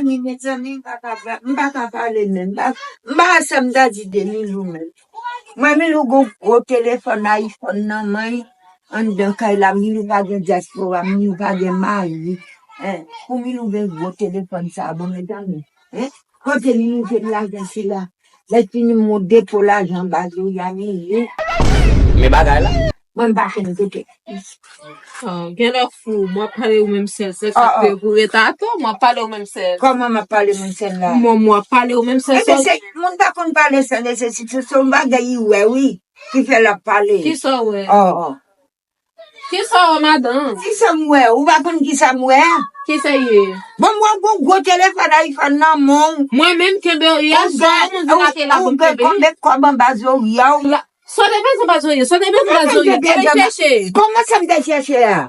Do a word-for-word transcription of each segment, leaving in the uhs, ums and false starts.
Mezanmi, mezanmi, m pa ka pa- m pa ka pale menm. M pa, m pa wè sa m ta di de Milou menm. Mwen, Milou gon gwo telefòn iPhone nan men l. Anndan kay la, Milou pa gen dyaspora, Milou pa gen mari. Hein? Pou Milou gen gwo telefòn sa, bon, mezanmi. Hein? Kote Milou jwenn lajan sila? Lè fini, m depo lajan anba zo a, Milou. Men bagay la. Mwen, m pa konn kote. Oh, genlè fou, mwen ap pale ou menm sèl. Se sa k pou ret atò, mwen ap pale ou menm sèl. Kòman m ap pale mwen sèl la? Mwen, mwen ap pale ou menm sèl. Ebyen, se, moun pa konn pale san nesesite, se yon bagay li wè, wi, ki fè l ap pale. Kisa w wè? Oh, oh. Kisa w wè, madanm? Kisa m wè? Ou pa konn kisa m wè? Kisa l ye? Bon, m wè gon gwo telefòn iPhone nan men w. Mwen menm kenbe l, yè swa, yon moun vin ake la pou m kenbe l. Ou gen konbyen kòb anba zorye w? Sa w te bezwen anba zorye, sa w te bezwen anba zorye. Al chèche. Kòman sa m te chèche a?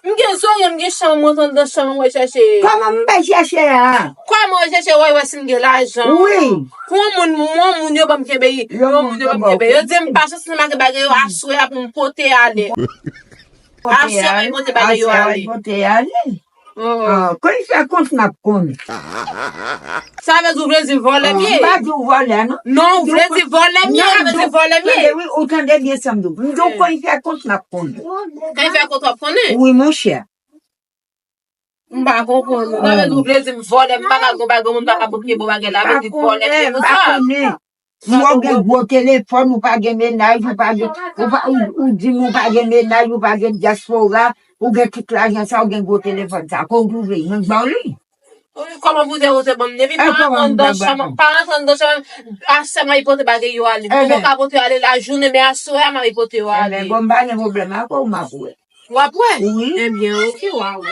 M gen zorye, m gen chanm, mwen antre anndan chanm, mwen chèche. Kòman m te chèche a? Kòman w chèche, wè, wè si m gen lajan? Wi. Pou yon moun, yon moun yo ban m kenbe, yon moun yo ban m kenbe. Yo di m pa chans nan make bagay yo aswè a pou m pote ale. Aswè a, pote bagay yo ale. Pote ale. Oh. Ah, kon l fè kont m ap konn. Sa vle di w vle di vòlè m ye? M pa di w vòlè, non. Non, ou vle di vòlè m ye, sa vle di vòlè m ye. Tande, wi, ou tande byen sa m di w. M di w kon l fè kont m ap konn. Kan l fè kont w ap konnen? Wi, monchè. M pa konprann ou. Sa vle di w vle di m vòlè, m pa ka gon bagay, moun pa ka bouke bon bagay la, vle di vòlè m ye pou sa. Ou gen gwo telefòn, ou pa gen mennaj, ou pa gen, ou pa, ou, ou di m ou pa gen mennaj, ou pa gen dyaspora, ou gen tout lajan sa, ou gen gwo telefòn sa. Kòman w twouve l? Mwen k ba w li. Kòman pou te, ou te ban m depi pa rantre anndan chanm, pa rantre anndan chanm, aswè m ap pote bagay yo ale. Mwen ka pote yo ale lajounen, men aswè a m ap pote yo ale. Ebyen, bon, m pa gen pwoblèm ak ou, m ap wè. W ap wè? Wi. Ebyen, oke, w a wè.